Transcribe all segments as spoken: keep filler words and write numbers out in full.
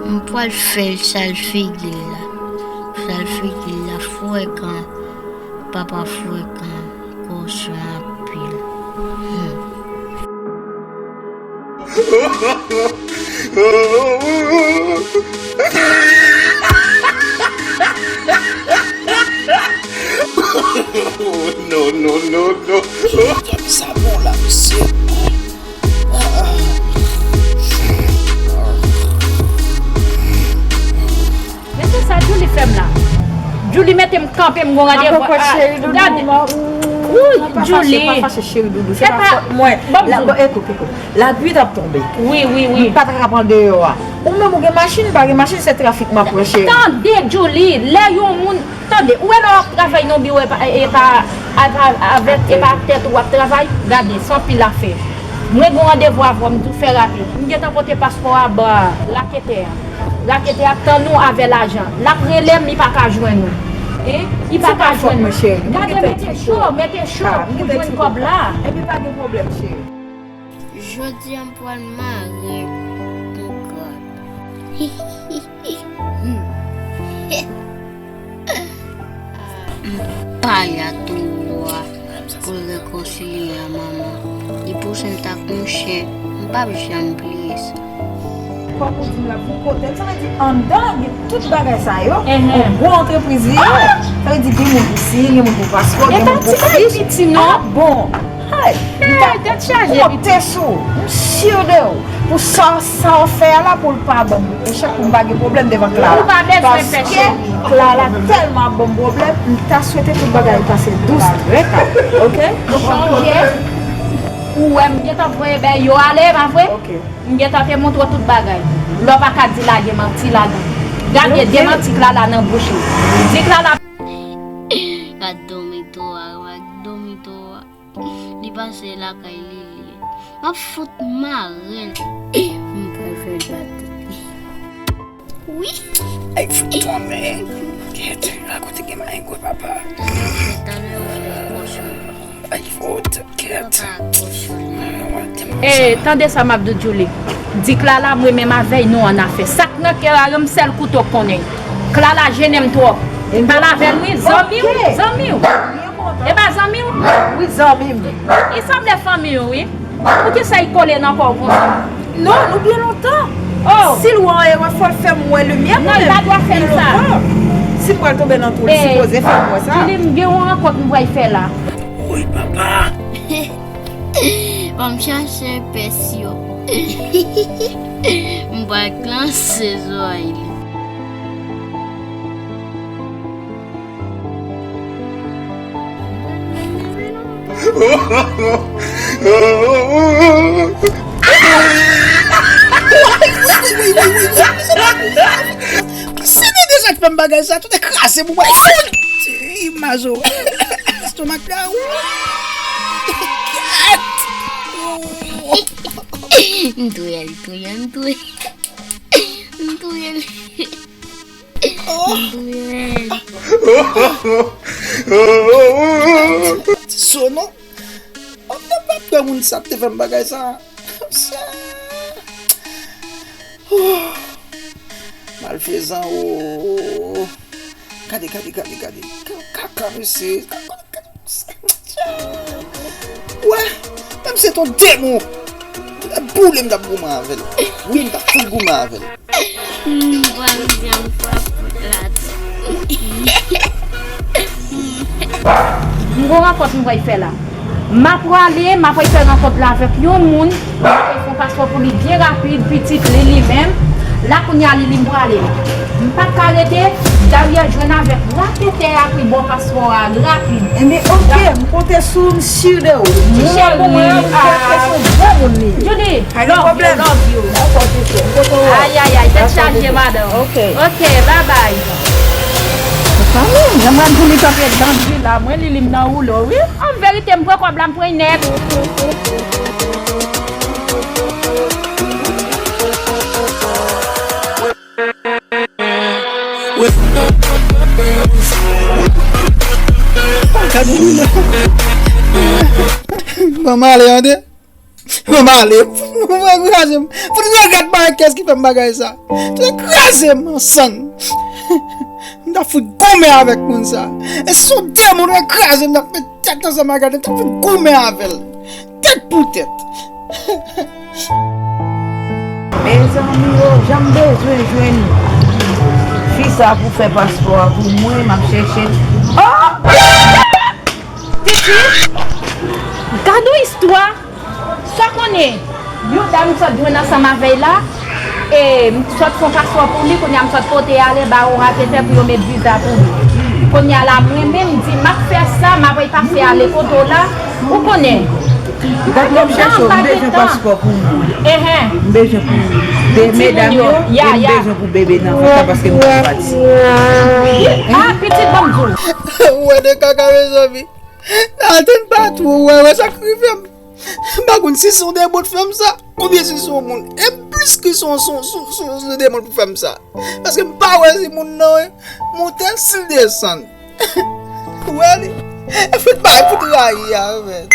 M pral fè l sal figi l la. Sal figi l la frekan. Papa frekan. Kochon anpil. Hmm. No, no, no, no. Djab sa bon la, mesye. Men se sa Djouly fè m la. Djouly mete m kanpe, m gon randevou. Mwen pa fache, cheri doudou. Wi, Djouly. Mwen pa fache, cheri doudou. Se pa fòt mwen. Bon, ekout, ekout. Lapli t ap tonbe. Wi, wi, wi. M pa t ka pran deyò a. Ou menm ou gen machin, m pa gen machin, se trafik m ap pran, cheri. Tande, Djouly, lè yon moun, tande, ou wè lè w ap travay nan biwo, e pa, e pa, avèk, e pa tèt ou w ap travay, gade, se anpil afè. Mwen gen randevou avè w, m di w fè rapid. M gentan pote paspò a ba raketè a. Raketè a ap tann ou avè lajan. L ap rele m, li pa ka jwenn ou. Hein? Li pa ka jwenn ou. Gade, mete cho, mete cho pou jwenn kòb la. Epi pa gen pwoblèm, cheri. Jodi a m pral mare l pou gad. M pale a Towo a pou l rekonsilye a manman. Li pouse m t ak mouche, m p ap janm bliye sa. Fòk ou di m l ap pou kote l, sa vle di anndan gen tout bagay sa yo, yon gwo antrepriz li ye. Sa vle di gen moun pou siy, gen moun pou paspò, gen moun pou fich. Ah bon! Hey, m t ap konte sou ou, m si de ou. Pou sa, sa w fè a la, pou l pa ban m echèk, pou m pa gen pwoblèm devan Clara. Paske Clara tèlman ap ban m pwoblèm, m ta swete tout bagay pase dous, trè kalm, oke? Chonje, ou wè m gentan voye bèy yo ale, pa vre? M gentan te montre w tout bagay. Lè w pa ka di lage manti ladan. Gade, demanti Clara nan bouch ou. Di Clara. Gad domito a, gad domito a. Li pase lakay Lili. M ap fout mare l. M pral fè l bat tèt li. Wi. Ay, fout tonnè. Kèt, a kote gen marengo, papa. Talè ou fè kochon. Ay, fout, kèt. Papa kochon. Mwen, mwen, tèlman sa. Tande sa m ap di w, Djouly. Di Clara, mwen menm avè l, nou an afè. Sa k nan kè a, yon sèl kouto k konnen. Clara jennen m twòp. Pale avè l, wi, zanmi w, zanmi w. E pa zanmi w? Wi, zanmi m. Li sanble fanmi w, wi. Poukisa li kole nan kò w konsa? Non, nou byen lontan. Oh. Si l wè yon erè, fò l fè m wè limyè. Non, li pa dwe fè m sa. Si m pral tonbe nan twou, li sipoze fè m wè sa. Li m gen yon rankont m pral fè la. Wi, papa. Ban m chache pès yo. M pral klanse zòrèy li. Se deja k fè m bagay sa, tout kraze pou mwen. Imaj ou. Estomak la. M touye l, touye, m touye. M touye l. Ti so non. Ou te pa pran moun sa te fè m bagay sa. Sa. Malfezan o. Gade, gade, gade, gade. Kaka mesye. Wè, menm se ton demon. Boule m t ap goumen avè l. Wi, m t ap fout goumen avè l. M pral di an fwa pou la di. M gon rankont m pral fè la. M ap prale, m ap fè rankont la avèk yon moun. M ap fè yon paspò pou li byen rapid, pitit li, li menm. La kounye a li, li m prale. M pa ka rete, Daryè jwenn avèk raketè a ki ba w paspò a rapid. Enben, oke, m konte sou w, m si de ou. Ti cheri, m konte sou w, bon moun li ye. Julie, love you, love you. Ayayay, tèt chaje, madanm. Oke, babay. Mezanmi, jan mwen di li kanpe dan di la, mwen li li m nan woulo, wi. An verite, m pran kòb la, m pran nèt. Ban m ale, tande. Ban m ale. Ou vle kraze m. Fout regrèt bagay kiyès ki fè m bagay sa. Fout kraze m an sann. M t ap fout goumen avèk moun sa. E si se yon demon, ou kraze m, m t ap met tèt ansanm ak gade, m t ap fout goumen avè l. Tèt pou tèt. Mezanmi, o, jan m bezwen jwenn fi sa pou fè paspò a pou mwen, m ap chèche. Oh! Pitit, gad yon istwa. Sa konnen, yon dam m sot jwenn ansanm avè l la, e m sot fè yon paspò pou li, kounye a m sot pote ale ba yon raketè pou yo met viza pou li. Kounye a la, mwen menm, m di, m ap fè sa, m ap pase ale kote w la, ou konnen. Gad, mwen m chèche w, m bezwen paspò pou mwen. Enhen. M bezwen pou de medam yo, e m bezwen pou bebe nan vant la paske m pral pati. Ah, pitit, ban m di w. Ou wè de kaka, mezanmi. N a atann pa twò, ou wè, wè sa k rive m. M pa konn si se yon demon t fè m sa, oubyen si se yon moun. E plis ke se yon, se yon, se yon, se yon demon pou fè m sa. Paske m pa wè si moun nan, wi, monte, si l desann. Ou wè li? E fout bay, fout rayi a, men.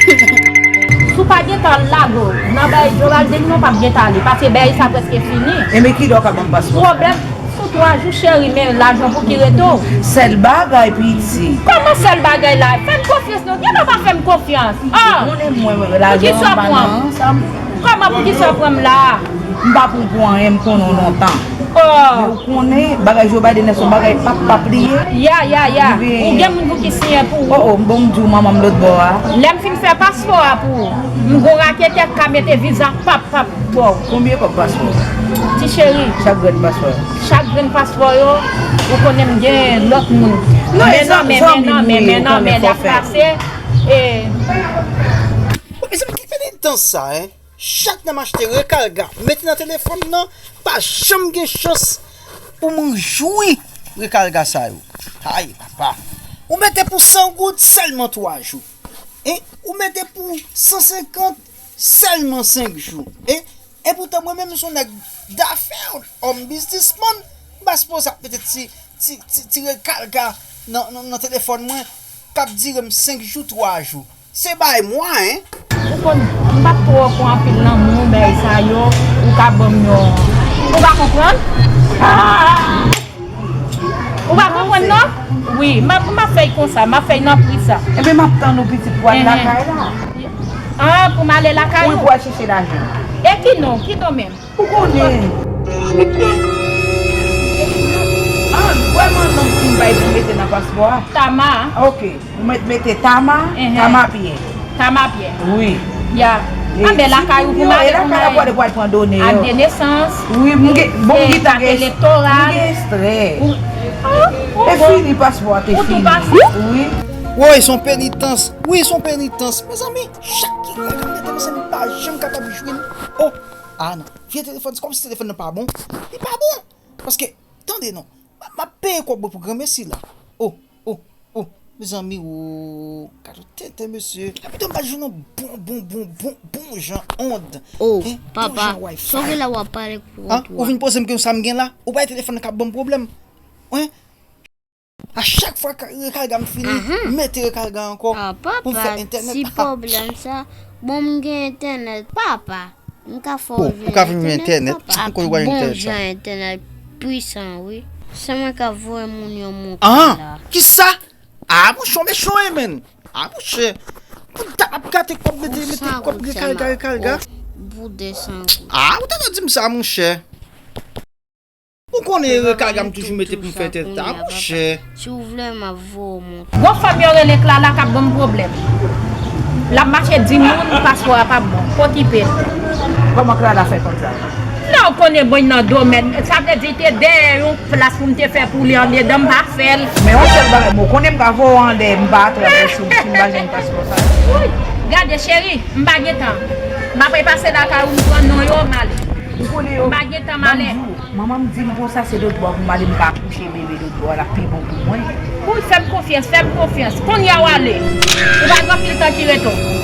Si w pa gentan lage w nan bay Jovalde, non, w p ap gentan ale, paske bay sa prèske fini. E men kilè w ka ban m paspò? Pwoblèm. Sou twa jou, cheri, men lajan pou ki rete w. Sèl bagay, piti. Kòman sèl bagay la? Fè m konfyans non, genlè w pa fè m konfyans. Ah! Ou konnen mwen, lajan an pa nan sa m. Kòman poukisa w pran m la a? M pa pran w pou anyen, m konnen w lontan. Oh! Men ou konnen, bagay Joe Biden nan se yon bagay pap pap li ye. Ya, ya, ya. Ou gen moun pou ki siyen pou ou. Oh, oh, m bon, m di w manman m lòt bò a. Lè m fin fè paspò a pou ou, m gon raketè k ka mete viza pap pap. Bon. Konbyen kòb paspò? Ti cheri. Chak grenn paspò. Chak grenn paspò yo, ou konnen m gen lòt moun. Non, men non, men, men non, men, men non, men l ap pase. E. Mezanmi, ki penitans sa, en? Chak lè m achte rekalga, mete nan telefòn nan, pa janm gen chans pou mwen jwi rekalga sa yo. Ay, papa. Ou mete pou san goud sèlman twa jou. E ou mete pou san senkant sèlman senk jou. E, e poutan mwen menm m se yon nèg dafè, òm biznismann, m pa sipoze ap mete ti, ti, ti, ti rekalga nan, nan, nan telefòn mwen k ap dire m senk jou, twa jou. Se bay mwa, en. Ou konn, m pa t twò kwè anpil nan moun, bagay sa yo, ou ka ban m yon. Ou pa konprann? Ah! Ou pa konprann non? Wi, m ap, m ap fè l konsa, m ap fè l nan pri sa. Enben, m ap tann ou pitit pou al lakay la. Ah, pou m ale lakay ou? Wi, pou al chèche lajan. E ki non? Ki non menm? Ou konnen. Ah, vrèman non m bay pou mete nan paspò a? Tama. Ok. Ou mèt mete Tama, Tama Pyè. Tama Pyè. Wi. Ya. Anben lakay ou pou m ale pou m al pran done yo. Ak de nesans. Wi, m gen, bon, m gen kat elektoral. M gen ekstrè. E fini paspò a te fini. Wi. Woy, se yon penitans. Wi, se yon penitans. Mezanmi, chak ki lè m mete, mezanmi, m pa janm kapab jwenn. Oh, ah non. Vye telefòn, se kòmsi telefòn nan pa bon. Li pa bon. Paske, tande non. M ap, m ap peye kòb mwen pou granmesi la. Oh, oh, oh. Mezanmi, oh. Gade yon tenten, mesye. Epi tou, m pa jwenn yon bon, bon, bon, bon, bon jan ond. Oh, papa, sa w gen la w ap pale pou kont ou a? Ou vin poze m ke sa m gen la? Ou pa wè telefòn nan k ap ban m pwoblèm? Wi. A chak fwa rekalga m fini, m mete rekalga ankò pou m fè entènèt. Ah, papa, ti pwoblèm sa. Bon, m gen entènèt, papa. M ka fè w jwenn entènèt, papa. Ak bon jan entènèt pwisan, wi. Se mwen k ap voye moun yo monte la. Ah, kisa? Ah, monchè, w mechan, wi, menn. Ah, monchè. Pou ta ap gate kòb, mete, mete kòb, rekalga, rekalga. Pou de san goud. Ah, ou ta dwe di m sa, monchè. Ou konnen rekalga m toujou mete pou m fè tèt ta, monchè. Si w vle, m ap voye w monte. Gon fanm yo rele Klala k ap ban m pwoblèm. L ap mache di moun paspò a p ap bon. Okipe l. Kòman Klala fè konn sa? Non, ou konnen bon nan domèn. Sa vle di te dèyè yon plas pou m te fè pou li andedan, m pa fè l. Men yon sèl bagay, mwen konnen m ka voye w anlè, m pa atravèse w si m pa jwenn paspò sa. Woy, gade cheri, m pa gen tan. M ap repase lakay ou, m pran non yo, m ale. M pa gen tan, m ale. Manman m di m konsa se lòt bò pou m ale, m ka akouche bebe lòt bò a, l ap pi bon pou mwen. Wi, fè m konfyans, fè m konfyans. Kounye a w ale. Ou pa gen anpil tan ki rete w.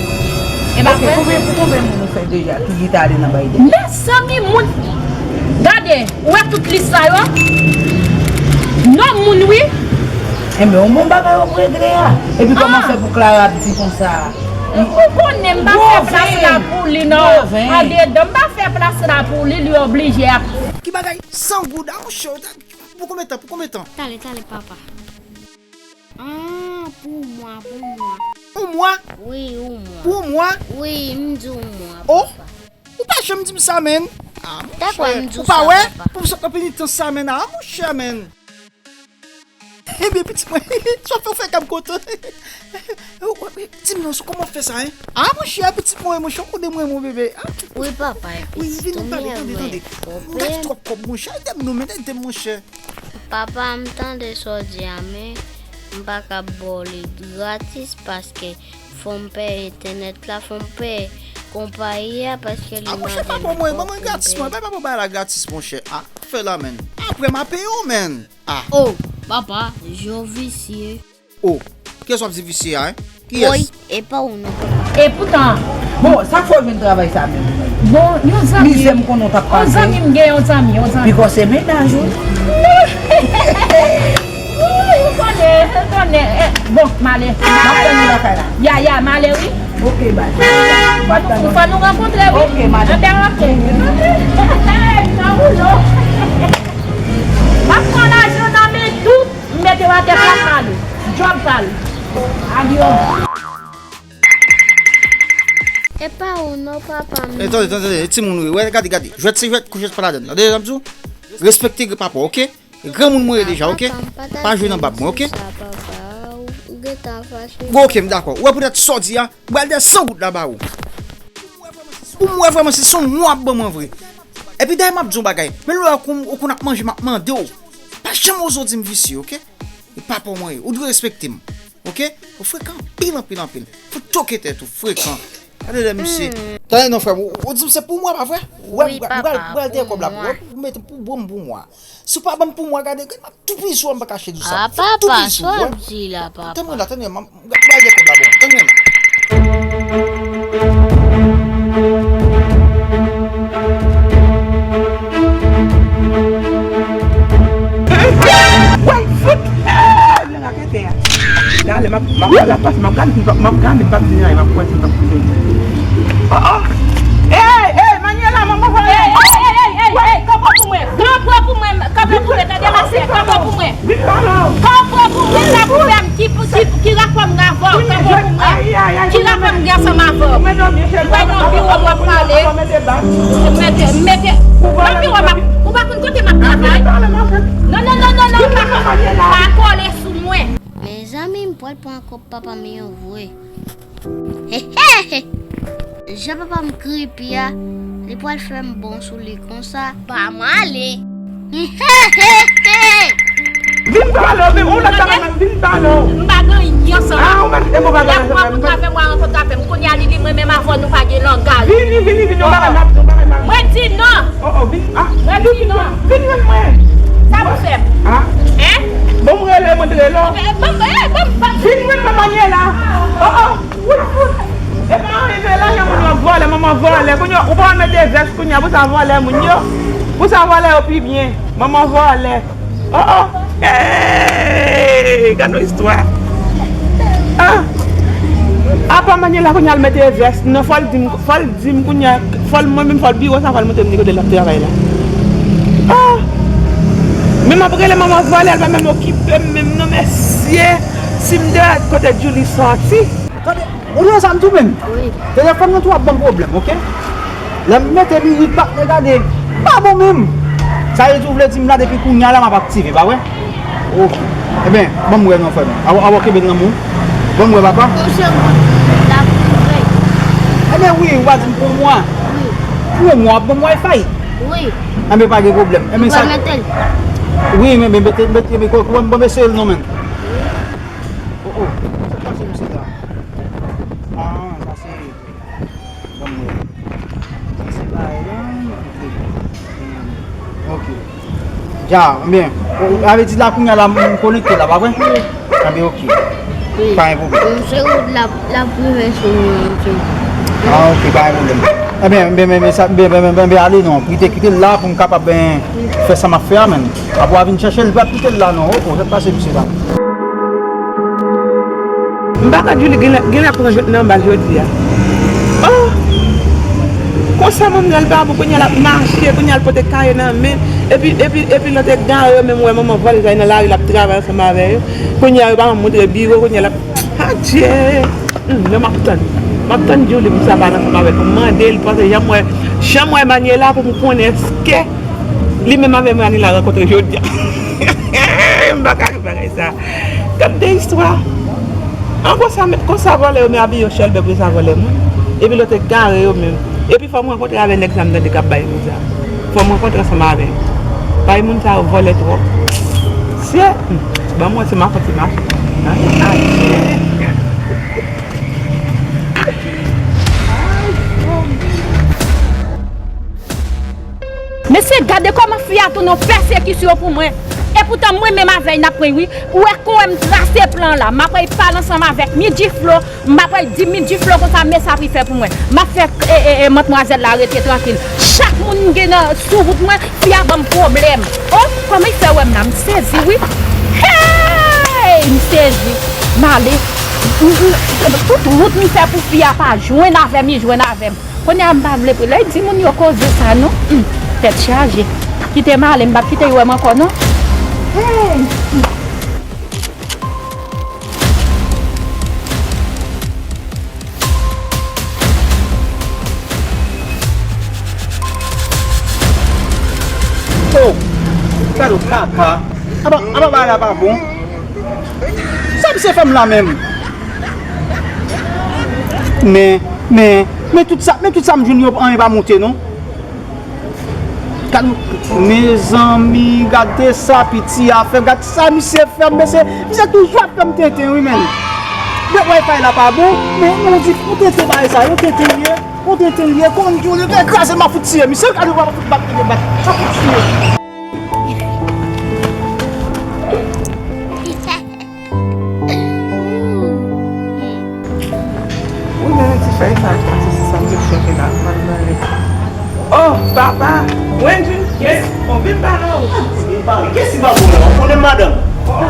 E pa vre? Konbyen, pou konbyen moun ou fè deja ki, ki ta ale nan Biden? Mezanmi, moun. Gade, ou wè tout lis sa yo? Non moun, wi. Enben, yon bon bagay w ap regle a. Epi kòman fè pou Clara ap di konsa? Ou konnen m pa fè plas la pou li, non. Andedan, m pa fè plas la pou li, li oblije ap. Ki bagay? San goud? A, monchè, pou konbyen tan? Pou konbyen tan? Talè, talè, papa. Ah, pou mwa, pou mwa. Yon mwa? Wi, yon mwa. Pou yon mwa? Wi, m di yon mwa, oh, papa. Ou pa janm di m sa, menn. Ah, monchè. Dakò, m di w sa, papa. Ou pa wè? Pou m sot nan penitans sa, menn. Ah, monchè, menn. Ebyen, pitit mwen, sa w fè, w fè kè m kontan. Di m non, kòman w fè sa, en? Ah, monchè, pitit mwen, monchè, w konnen mwen, mon bebe. Ah, wi, papa, wi, vini, tande, tande, tande. M gache twòp kòb, monchè. Ede m non, menn, ede m, monchè. Papa, m tande sa w di a, men m pa ka ba w li gratis paske fò m peye entènèt la, fò m peye konpayi a paske li mande m pou m peye. Ah, monchè, papa mwen, ban mwen gratis, mwen. Papa mwen bay la gratis, monchè. Ah, fè la, menn. Apre, m a peye w, menn. Ah. Oh, papa, je w visye. Oh, kiyès w ap di visye a, en? Kiyès? Woy, e pa ou non, papa. Epoutan. Bon, sa k fè w jwenn travay sa menm? Bon, yon zanmi. Mizè m konnen w t ap pase. Yon zanmi m gen, yon zanmi, yon zanmi. Piko se mennaj ou. Woy, ou konnen, ou konnen. Eh, bon, m ale. M ap tann ou lakay la. Ya, ya, m ale, wi. Ok, bye. Fò nou, fò nou rankontre, wi. Ok, madanm. Anben, ok. Hey, nan woulo. M ap pran lajan nan men tout. M mete w atè plat pale. Djòb pale. Adyo. E pa ou non, papa m. E, tande, tande, tande, e timoun wi. Wè, gade, gade. Jwèt se jwèt, kouchèt pa ladann. Tande sa m di w? Respekte papa w, oke? E granmoun mwen ye deja, oke? Pa jwe nan bab mwen, oke? Bon, oke, m dakò. Ou wè poutèt sa w di a, m pral desann goud la ba ou. Ou m wè vrèman se son mwa ap ban mwen vre. Epi dayè m ap di w yon bagay. Men lè ou konn, ou konn ap manje, m ap mande w. Pa janm oze w di m visye, oke? E papa w mwen ye. Ou dwe respekte m. Oke? Ou frekan anpil, anpil, anpil. Fò w toke tèt ou, frekan. Gade lè misye. Tande non, frè m, ou, ou di m se pou mwa, pa vre? Ou wè, m pral, m pral dèyè kòb la pou ou. Ou mete m pou bon m pou mwa. Si w pa ban m pou mwa, gade, gade, m ap toupizi w, m pa kache di w sa. Ah, papa, sa w ap di la, papa? Tann mwen la, tann mwen, m ap, m ap bay de kòb la, bon, tann mwen la. Wè, fout! Nan raketè a. Talè, m ap, m ap gade la pase, m ap gade, m ap gade, m ap di, ay, m ap kwè si m ap koute. Oh, oh! Ey, ey, Manuela, manman voye! Ey, ey, ey, ey, ey, kanpe pou mwen, kanpe pou mwen, kanpe pou mwen, tande mesye, kanpe pou mwen. Vin pale w. Kanpe pou mwen, sa pou fè m, ki, ki, ki rapò m gen avè w, kanpe pou mwen. Ki rapò m gen ansanm avè w? Mwen nan biwo m w ap pale. Mete, mete, nan biwo m ap, ou pa konn kote m ap travay? Non, non, non, non, non, pa, pa kole sou mwen. Mezanmi, m pral pran kòb papa m yo vre. Jan papa m kripi a, li pral fè m bon sou li konsa. Ba m ale. Vin pale w, vin, ou lòt bagay, vin pale w. M pa gen anyen ansanm avè w. Ah, ou menm, e bon bagay la, ou pa konn avè mwen, rankontre avè m. Kounye a li di mwen menm avè w nou pa gen langaj. Vini, vini, vini, yon bagay m ap di, yon bagay m ap di. Mwen di non. Oh, oh, vin, ah, vin, vin, vin jwenn mwen. Sa pou fè m? Ah. Hein? Bon, m rele, mwen te rele w. Eh, bon, eh, bon, bon. Vin jwenn mwen, Manuela. Oh, oh. Wout, wout. E pa anyen, se lajan moun yo ap vòlè, manman vòlè. Kounye a, ou pa mete vès kounye a, pou sa vòlè moun yo. Pou sa vòlè yo pi byen. Manman vòlè. Oh, oh. Hey, gade yon istwa. Ah. Apa Manuela kounye a al mete vès. Non, fò l di m, fò l di m kounye a, fò l mwen menm, fò l biro sa, fò l montre m ni kote l ap travay la. Ah. Men m ap rele manman vòlè, l pa menm okipe m menm non, mesye. Si m te wè kote Julie sòti. Tande, ou tande sa m di w menm? Wi. Telefòn nan tou ap ban m pwoblèm, oke? Lè m mete li, li pa vle gade. Pa bon menm. Sa vle di w vle di m la depi kounye a la m ap aktive, pa vre? Oke. Ebyen, ban m wè non, frè m. Awa, awa, kenbe l nan men w. Ban m wè, papa. Yon segonn, la pou vre. Ebyen, wi, ou pa di m pou mwa. Wi. Pou mwa, w ap ban m Wi-Fi? Wi. Ebyen, pa gen pwoblèm. Ebyen, sa. Ou va mete l? Wi, men, men, mete, mete, men, kò, kò, ban m eseye l non, menn. Oh, oh. Sa k pase misye la? Ah, sa se, ban m wè. Sa se bagay la, ok. Ok. Ja, men, sa vle di la kounye a la, m konekte la, pa vre? Wi. Anben, ok. Wi. Pa gen pwoblèm. Se wout la, la pou fè sou mwen, ok. Ah, ok, pa gen pwoblèm. Ebyen, men, men, men, sa, men, men, men, men, ale non, kite, kite l la pou m kapab, ben, fè sa m ap fè a, menn. Apre w a vin chèche l, pa kite l la non. Oh, oh, sa k pase misye la? M pa ka di li genlè, genlè pran jwèt nan anba jodi a. Oh! Konsa manmzèl pa bon, kounye a l ap mache, kounye a l pote kaye nan men, epi, epi, epi lòt egare yo menm wè manman vòlè sa nan lari, l ap travay ansanm avè yo. Kounye a yo pa janm montre biwo, kounye a l ap, adye! Hmm, men m ap tann. M ap tann Djoulie pou sa pale ansanm avè l, pou m mande l, paske jan m wè, jan m wè Manuela, pou m konnen èske li menm avè Manuela rankontre jodi a. M pa ka ri bagay sa. Gad de istwa. An konsa, konsa vòlè yo men abiye yo chèlbè pou yo sa vòlè moun. Epi lòt egare yo menm. Epi fò m rankontre avè nèg sa m tande k ap bay moun sa. Fò m rankontre ansanm avè l. Bay moun sa yo vòlè twòp. Se, hmm, ban m wè si m a fè ti mache. Ay, ay, ay. Mesye, gade kòman fi a tounen yon pèsekisyon pou mwen. E poutan mwen menm avè l n ap pran wi. Ou wè kòman m trase plan la. M ap pale ansanm avèk Midi Flo. M ap pale di Midi Flo konsa men sa pou l fè pou mwen. M ap fè e, e, e, mantmwazèl la rete trankil. Chak moun m gen nan sou wout mwen, fi a ban m pwoblèm. Oh, kòman l fè wè m la? M sezi wi. Hey! M sezi. M ale. M, m, tout wout m fè pou fi a pa jwenn avè m, li jwenn avè m. Kounye a m pa vle pou lè di moun yo koze sa non. Hmm, tèt chaje. Kite m ale, m p ap kite yo wè m ankò non. Hey! Oh! Gade w kaka. Apa, apa bagay la pa bon. Sa misye fè m la menm? Men, men, men tout sa, men tout sa m jwenn yo, anyen pa monte non. Gad, mezanmi, gade sa piti a fè, gad sa misye fè m, mesye, misye toujou ap fè m tenten wi menm. Nèt Wi-Fi la pa bon, men nou di pou tenten bagay sa, yon tenten l ye, yon tenten l ye, konn di w li kraze m ap fout tiye misye, gade w ap fout bat, bat, ap fout tiye. Wi, men ti fèy sa, ti pase se sa, m te chèche la, m al nan li. Oh, papa! Wendy! Yes! Bon, vin pale w! Vin pale? Kiyès ki pa bon la? Ou konnen m, madanm? Oh!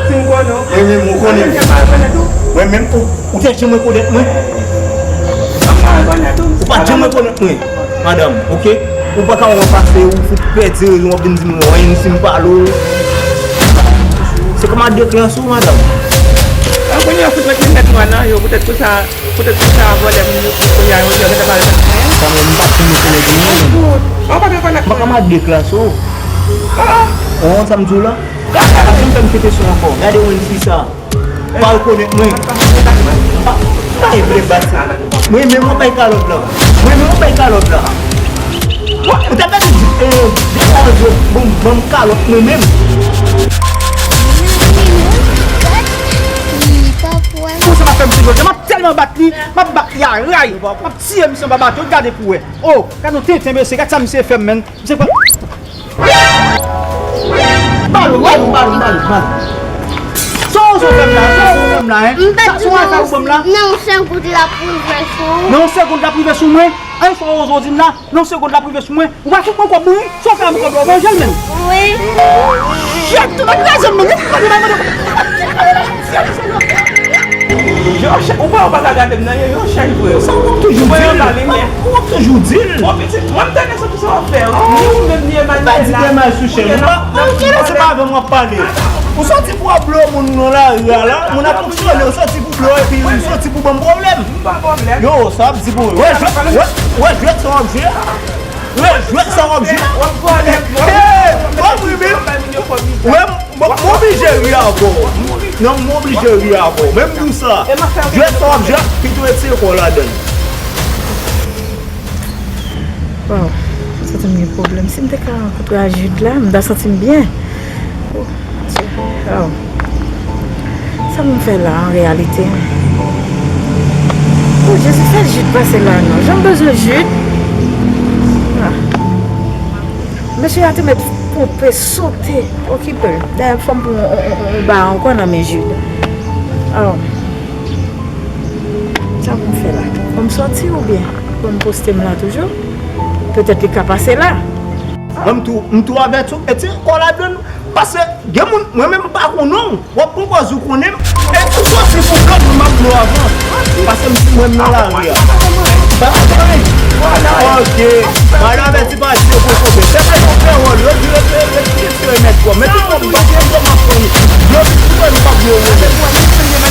Si m konnen w. Mwen menm, ou konnen m. Mwen menm, mwen menm, ou, ou te janm rekonèt mwen? Mwen pa rekonèt ou. Ou pa janm rekonèt mwen, madanm, oke? Ou pa ka wè pase, ou fout pèdi rezon, w ap vin di m anyen si m pale w. Se kòman deklanse w, madanm? An kounye a, fout met linèt nwa nan yo, poutèt pou sa, poutèt pou sa, vòlè moun yo, kounye a, yo di yo gentan pale nan anyen. Sa mwen, m pa konn rekonèt moun. An fout. An pa rekonèt moun. M pa ka mal deklanse w. Ah, ah. Ou konn sa m di w la? Gade. Pa janm fè m pete sou ankò. Gade yon fi sa. Pa rekonèt mwen. Pa, pa vle bat sa. Mwen menm mwen bay kalòt la. Mwen menm mwen bay kalòt la. Ou ta pèdi di, eh, de anzo, bon, ban m kalòt mwen menm. Konsa m ap fè misye jodi a, m ap tèlman bat li, m ap bat li a ray, m ap tiye misye anba bato, gade pou wè. Oh, gade yon tenten mesye, gade sa misye fè m, menn. Misye pran. Bal ou, bal ou, bal ou, bal ou, bal ou. Sa w oze fè m la, sa w oze fè m la, en? Sa w oze fè m la? Nan yon segonn l ap rive sou ou. Nan yon segonn l ap rive sou mwen? An, sa w oze di m la? Nan yon segonn l ap rive sou mwen? Ou pa fout mwen kòb mwen wi? Sa w fè avèk kòb la, w manje l menm? Wi. Shit, ou pa kraze m menm, ou pa kraze m menm. Yo, chè, ou pa, ou pa ka gade m nan, yo, yo, chèch vre. Sa w ap toujou di l. Ou pa anba limyè. Ou ap toujou di l. Bon, pitit, mwen, m tande sa, tout sa w ap fè, wi. Ni ou menm, ni Emmanuel la. Ou pa di de mal sou chèch. Ou pa, ou enterese pa avè m w ap pale. Ou soti pou w ap blow moun nan lari a la. Moun ap fonksyone, ou soti pou blow epi ou soti pou ban m pwoblèm. M pa pwoblèm. Yo, sa w ap di pou, wè, jwèt, wè, wè, jwèt sa w ap jwe a. Wè, jwèt sa w ap jwe. W ap pwoblèm. Hey, w ap ri menm. Wè, m, m, m oblije ri avè w. Non, m oblije ri avè w. Menm pou sa. Jwèt sa w ap jwe a, pito retire kò w ladan l. Waw, m santi m gen pwoblèm. Si m te ka rankontre a Jude la, m ta santi m byen. Oh, Dye. Waw. Sa pou m fè la, an reyalite? Oh, Jezi, fè Jude pase la, non. Jan m bezwen Jude. Ah. Mesye a te mèt ponpe, sote, okipe l. Dayè, fò m pran yon, yon, yon, yon ba ankò nan men Jude. Oh. Sa pou m fè la? Pou m sòti oubyen pou m poste m la toujou? Petèt li ka pase la. Mwen, m tou, m tou avèti w. Mete kò w ladan l. Paske gen moun, mwen menm m pa konnen w. W ap pran pòz ou konnen m. E ou soti pou kòd mwen m ap blo avan. Paske m si mwen m nan lari a. Ba, ba, ok. Mwen avèti pa di yo poko bè. Se pa yon fè wòl. Yo di yo te yo ti retire nèt kò. Men tout moun pa gen dwa m ap pran. Yo di tout moun pa blo yo.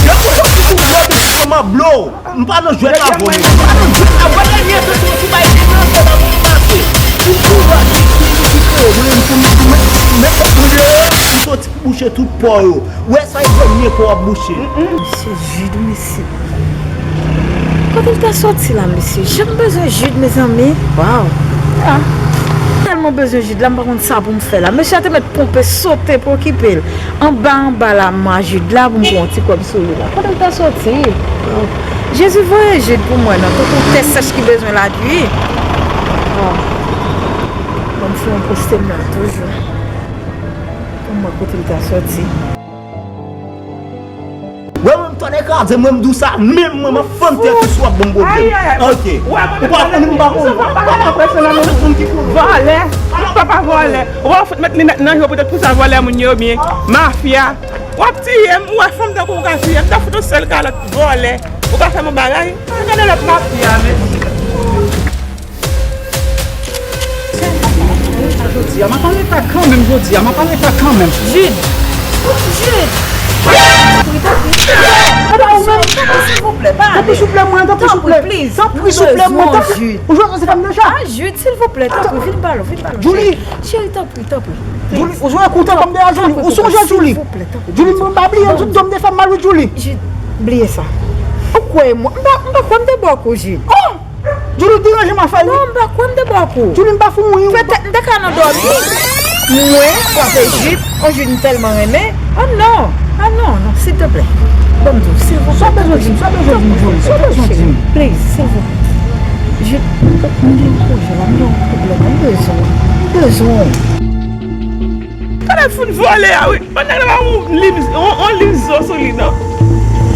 Yo pou yo ti pou yo di tout moun ap blo. M pa nan jwèt avè w. M pa nan jwèt avè w. Dènye sou sou bay li nan fè la pou m pase. Pou kou la ki ki ki ki mwen pou m met tèt mwen deyò, m soti pou bouche tout pò yo. Ou wè sa e dènye pò w ap bouche. Mesye Jude, mesye. Kote l ta soti la, mesye? Jan m bezwen Jude, mezanmi. Waw. Ah. Tèlman bezwen Jude la, m pa konn sa pou m fè la. Mesye a te mèt ponpe sote pou okipe l. Anba, anba la, m a Jude la pou m pran yon ti kòb sou li la. Kote l ta soti? Oh. Jezi voye Jude pou mwen non, tankou tè sèch ki bezwen lapli. Oh. Ban m fè yon poste m la toujou. Pou m wè kote l ta soti. Wè mwen m tande kraze mwen m di w sa menm mwen m ap fann tèt ou si w ap ban m pwoblèm. Ok. Ou pa konn m pa konn. Ou pa konn ki koulè. Vòlè. Papa vòlè. Ou pa fout met linèt nan je w poutèt pou sa vòlè moun yo byen. Mafya. W ap tiye m, ou wè fanm tankou w ka tiye m, ta fout yon sèl kalòt vòlè. Ou ka fè m yon bagay? Gade lòt mafya, mesye. Jodi a, m ap pale pa kanmenm, jodi a, m ap pale pa kanmenm. Jude! Jude! Tanpri, tanpri. Tanpri, souple, pa ale. Tanpri, souple, mwen, tanpri, souple. Tanpri, souple, mwen, tanpri. Ou jwenn se fanm deja? Ah, Jude, silvouplè, tanpri, vin pale, vin pale. Julie! Cheri, tanpri, tanpri. Julie, ou jwenn koute fanm deja, Julie. Ou sonje, Julie. Silvouplè, tanpri. Julie, mwen pa bliye, tout dòm te fè m mal, wi, Julie. Jude, bliye sa. Ou kwè mwen, m pa, m pa kwè m te bò kou, Jude. Oh! Julie, deranje m afè wi. Non, m pa kwè m te bò kou. Julie, m pa fout mouri wi. Petèt m te ka nan dòmi. Mwen, frape Jude, on Jude m tèlman renmen. Oh non, ah non, non, silteplè. Ban m di w, silvouplè. Sa w bezwen di m, sa w bezwen di m, Julie, sa w bezwen di m. Please, silvouplè. Jude, m gen yon pwojè la, m gen yon pwoblèm, m bezwen w, m bezwen w. Gade fout vòlè a wi. Pandan l ap yon liv, yon, yon liv zo sou li non.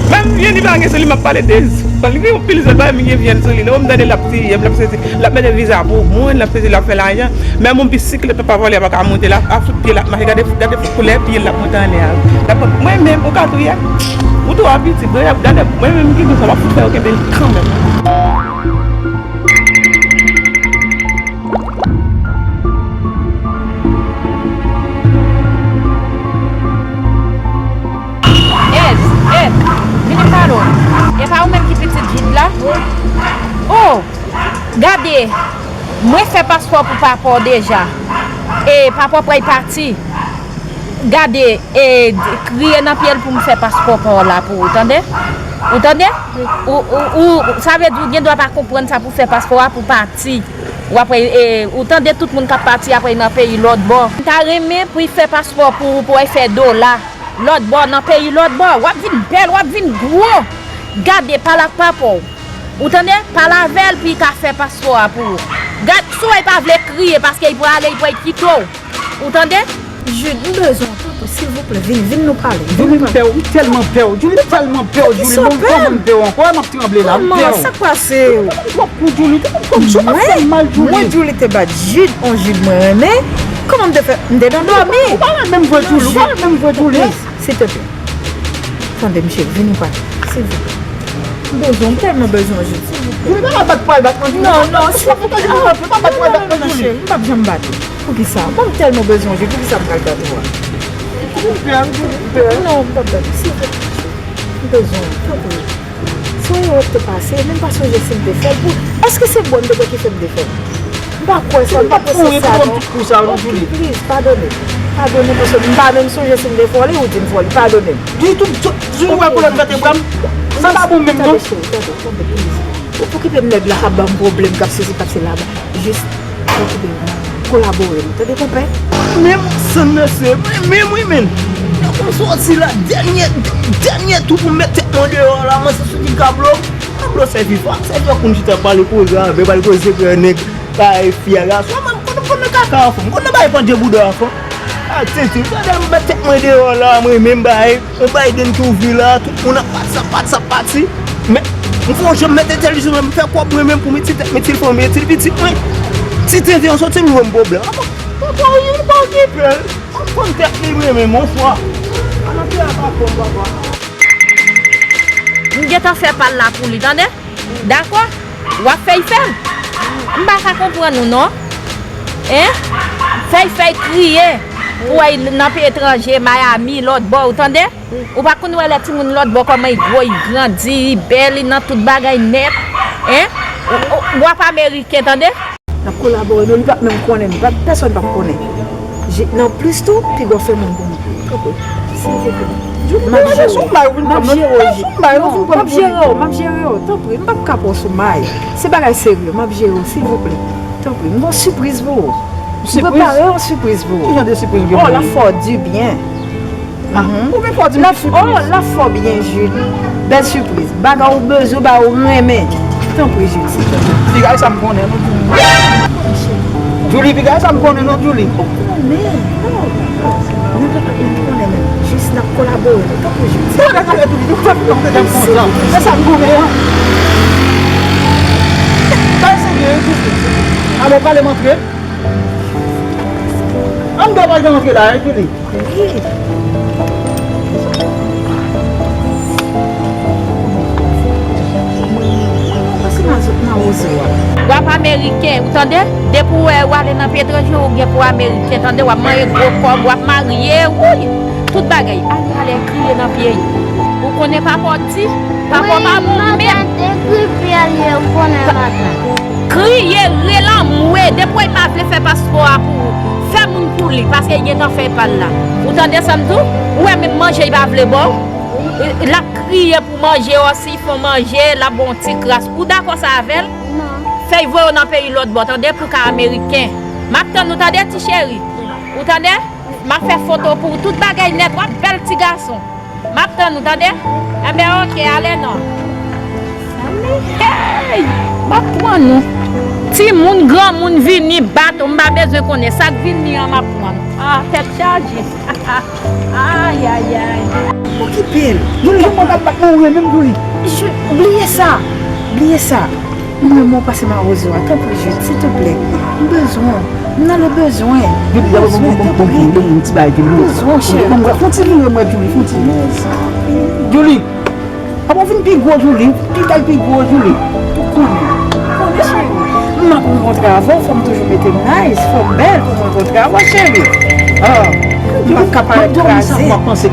Menm vyen li pa gen sou li, m ap pale de zo. Li gen yon pil zo, pa menm gen vyen sou li non. M tande l ap tiye m, l ap sezi, l ap mete viza pou moun, l ap sezi, l ap fè lajan. Menm yon bisiklèt papa vòlè a pa ka monte, l ap fout pye, l ap mache. Gade, gade fout koulè pye l ap monte anlè a. L ap, mwen menm, ou ka touye m. Ou twò piti, gade, mwen menm ki gwo sa, m ap fout fè yo kenbe l kanmenm. Ed, Ed, vini m pale w. E pa ou menm ki pitit Jude la? Oh, gade, mwen fè paspò pou papa w deja. E papa w pral pati. Gade, e, kriye nan pye l pou m fè paspò pa w la pou ou, tande? Ou tande? Ou, ou, ou, sa vle di ou gen dwa pa konprann sa pou fè paspò a pou pati. W ap wè, e, ou tande tout moun k ap pati ap wè nan peyi lòt bò. M ta renmen pou y fè paspò pou ou, pou w al fè dola lòt bò, nan peyi lòt bò. W ap vin bèl, w ap vin gwo. Gade, pale ak papa w. Ou tande? Pale avè l pou y ka fè paspò a pou ou. Gad, si w wè y pa vle kriye paske y prale, y pral kite w. Ou tande? Jude, m bezwen w, tanpri, silvouplè, vin, vin nou pale. Julie, m pè w, m tèlman pè w. Julie, m tèlman pè w, Julie. Kisa w pè? Kòman m pè w ankò? Wè m ap tranble la, m pè w. Kòman? Sa k pase? Ou twòp kou, Julie, ou twòp kou, sa pa fè m mal, Julie. Mwen, Julie te bat Jude, on Jude mwen renmen. Kòman m te fè? M te nan dòmi. Ou pa renmen m vre, Julie, ou pa renmen m vre, Julie. Silteplè. Tande m cheri, vin nou pale. Silvouplè. M bezwen w, m tèlman bezwen w, Jude, silvouplè. Julie, pa bat pou al bat mwen, Julie. Non, non, silvouplè. Pa bat pou al bat mwen, Julie. Non, non, non, cheri, m p ap janm bat ou. Poukisa? Mwen m tèlman bezwen w, Jude, poukisa m pral bat ou a? Julie, m pè, Julie, m pè. Non, m p ap bat ou, silvouplè. M bezwen w, tanpri. Se yon erè k te pase, men m pa sonje si m te fè l pou. Èske se bwè m te bwè ki fè m te fè l? M pa kwè sa, m pa panse sa non. Ou pa t pou tout kou sa non, Julie. Ok, please, padone m. Padone m, paske m pa menm sonje si m te fè w li, ou di m fè w li, padone m. Di tout, tout, di w wè koulè m mete bwè m. Sa pa bon menm non. Tande, cheri, tande, tande, please. Ou okipe m nèg la k ap ban m pwoblèm, k ap sezi, k ap sela. Jis okipe m, kolabore m. Tande, konpè? Menm, san mesye, menm, wi, menm. Lè m soti la, dènye, dènye tou pou m met tèt mwen deyò la, mwen se sou ki kablo. Kablo sèvi, fò sèvi ak moun chita pale koze avè, pale koze frè nèg, bay fi a gason. Mwen, m konn, m konn nan kaka anfan, m konn nan bay pandye bouda anfan. A, tete, gade m met tèt mwen deyò la, mwen menm bay, yon Biden ki ouvri la, tout moun ap pati, ap pati, ap pati. Men, m fè yon jan m met entèlijans mwen, m fè kòb mwen menm pou m itil tèt mwen, itil fanmi, itil pitit mwen. Ti tenten an soti, m jwenn pwoblèm. Apa, apa, ou pa okipe l. Fanm tèt li renmen, mon fwa. Ann antre a pa fon, papa. M gentan fè pa l la pou li, tande? Dakò? W ap fè y fè m. M pa ka konprann ou non. Hein? Fè y fè y kriye. Pou w al nan peyi etranje, Miami, lòt bò, ou tande? Ou pa konn wè lè timoun lòt bò kòman y gwo, y grandi, y bèl, y nan tout bagay nèt. Hein? W, w, w ap ameriken, tande? N ap kolabore, men li p ap menm konnen, li p ap, pèsòn p ap konnen. Je, nan plis tou, piga w fè moun pou mwen. Tanpri, silvouplè. M ap jere w, m ap jere w, m ap jere w, tanpri, m p ap ka pran w sou may. Se bagay serye, m ap jere w, silvouplè. Tanpri, m gen yon sipriz pou ou. M prepare yon sipriz pou ou. Ki jan de sipriz ou gen pou mwen? Oh, l ap fè w dibyen. Ah, ou vin fò di m ki sipriz. L ap fè w byen, Julie. Bèl sipriz. Bagay ou bezwen, bagay ou renmen. Tanpri, Julie, silvouplè. Piga sa m konnen, non, Julie. Julie, piga sa m konnen, non, Julie. Ou konnen, non. Nou pa ka, nou konnen menm. Jis n ap kolabore. Tanpri, Julie. Sa w deja fè, Julie? Nou fè tout nou deja kontan. Se sa m konnen an. Bay serye, Julie. Alò, pale m antre. An, m pa janm antre la, Julie. Wi. Pase mawozo a. W ap ameriken, ou tande? Depi w wè w ale nan peyi etranje, ou gen pou ameriken, tande? W ap manje gwo kòb, w ap marye, wouyy! Tout bagay. Ale, ale, kriye nan pye. Ou konnen papa w di, papa w pa bon menm. Wi, matant, ekri pi ale, ou konnen matant. Kriye, rele anmwe. Depi w wè l pa vle fè paspò a pou ou, fè moun pou li, paske l gentan fè pa l la. Ou tande sa m di w? Ou wè menm manje l pa vle ba w? L ap kriye pou manje, o, si l fè w manje, l ap ba w yon ti kras. Ou dakò sa avè l? Non. Fè l voye w nan peyi lòt bò, tande, pou w ka ameriken. M ap tann ou, tande, ti cheri? Ou tande? M ap fè foto pou ou, tout bagay nèt, w ap bèl ti gason. M ap tann ou, tande? Enben, oke, ale non. Hey! M ap pran nou. Timoun, granmoun vini, bato, m pa bezwen konnen. Sa k vini an, m ap pran. Ah, tèt chaje. Ay, ay, ay. Okipe l. Yon moun k ap bat mwen, ou renmen m, Julie. Bliye sa. Bliye sa. Mwen, mwen pase mawozo a, tanpri, Jude, silteplè. M bezwen w. M nan le bezwen. Jude, dapre mwen, bon, bon, bon, bon, bon, ti bagay, Julie. Bezwen, cheri. Bon, fon ti vire mwen, Julie, fon ti. Julie. Apa w vin pi gwo, Julie? Pi bèl, pi gwo, Julie. Ou konnen. Ou konnen, cheri. M ap rankontre avè w, fò m toujou mete m nice, fò m bèl pou m rankontre avè w, cheri. Ah. M p ap ka parèt kraze. Wi, m panse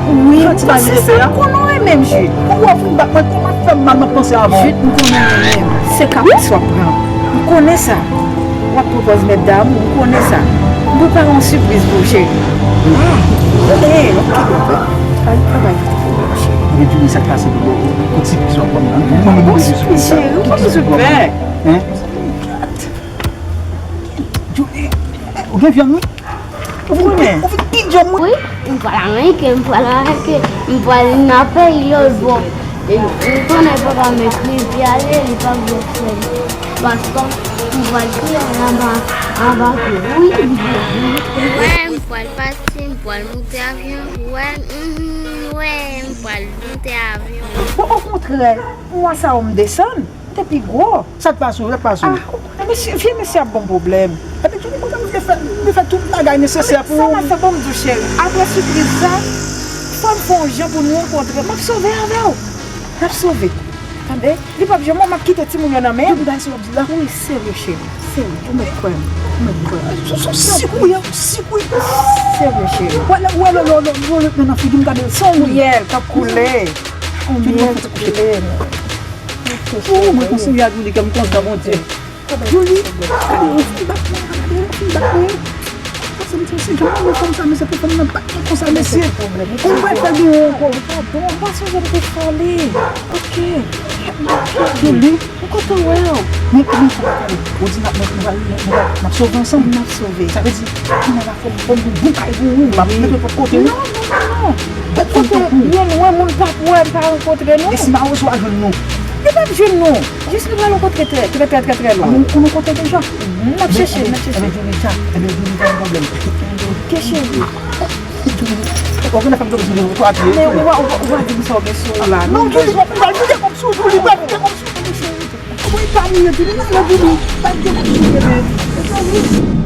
sa m konnen w renmen m, Jude. Ou wè w vin bat mwen, kòman fè m mal, m ap panse avè w. Jude, m konnen w renmen m. Se kapris w ap pran. M konnen sa. W ap pran pòz mèt damou, m konnen sa. M prepare yon sipriz pou w, cheri. Ah, ok, ok, ok. Al travay pou w, cheri. Ebyen, Julie, sa k pase pou w? Yon sipriz w ap ban m nan. Mwen menm, mwen bezwen sipriz sa. Cheri, ou pa bezwen pè. Hein? Julie, ou gen vyann, wi. Ou vin pi, ou vin pi djanm, wi. Wi, m pral Ameriken, m pral Ameriken, m pral nan peyi lòt bò. E, ou konnen papa m ekri pi ale, li pa vle fè paspò, m pral pi ale anba, anba kou. Wi, wi, wi. Wè, m pral pati, m pral moute avyon. Wè, mhm, wè, m pral moute avyon. Bon, okontrè, mwa sa yo m desann. M te pi gwo. Sa k pase w? Sa k pase w? Ah, mesye, vye mesye ap ban m pwoblèm. Epi tou, li kontan m vle fè, m vle fè tout bagay nesesè pou ou. Sa m ap fè, bon, m di w, cheri, apre sipriz sa, fò m fè yon jan pou nou rankontre. M ap sove avè w. N ap sove. Tande? Li p ap janm, m ap kite timoun yo nan men m. Tout bagay sa w ap di la? Wi, serye, cheri. Serye. Ou mèt kwè m. Ou mèt kwè m. Sou, sou, sik ou ye, sik ou ye. Serye, cheri. Wè, lè, wè, lè, lè, lè, lè, lè, nan figi m gade l, se yon riyèl k ap koule. Yon riyèl k ap koule. Oh, mwen konn sou Yadou li kè m kontan, Bondye. Julie, gade yon fi bat mwen, gade yon fi bat mwen. Pase m ti osi jan mwen konn sa, mesye, pou fanm nan bat mwen konsa, mesye. Ou pa fè gen yon ankò. Padon, m pa sonje m te fè li. Ok. Julie. M kontan wè w. Men, men, ou di n ap, n ap, n ap, n ap sove ansanm. N ap sove. Sa vle di, kounye a la, fò m, fò m gen bon kay pou ou, m ap mete w tout kote, wi. Non, non, non, non. Kote, yo lwen, moun p ap wè, m pa rankontre nou. E si mawozo a jwenn nou? Li p ap jwenn nou. Jis nou pral rankontre trè, trè, trè, trè, trè lwen. Nou, nou kontre deja? Mhm, n ap chèche, n ap chèche. Ebyen, Julie, sa, ebyen, Julie, pa gen pwoblèm. Ok, cheri. Ou konn fè m tonbe sou nou twa pye. Men ou pa, ou pa, ou pa di m sa w gen sou ou la. Non, Julie, m pral vide kòm sou ou, Julie, m pral vide kòm sou ou, Julie. Ou pa mouye, Julie, non, non, Julie. Pa vide kòm sou ou, bebe.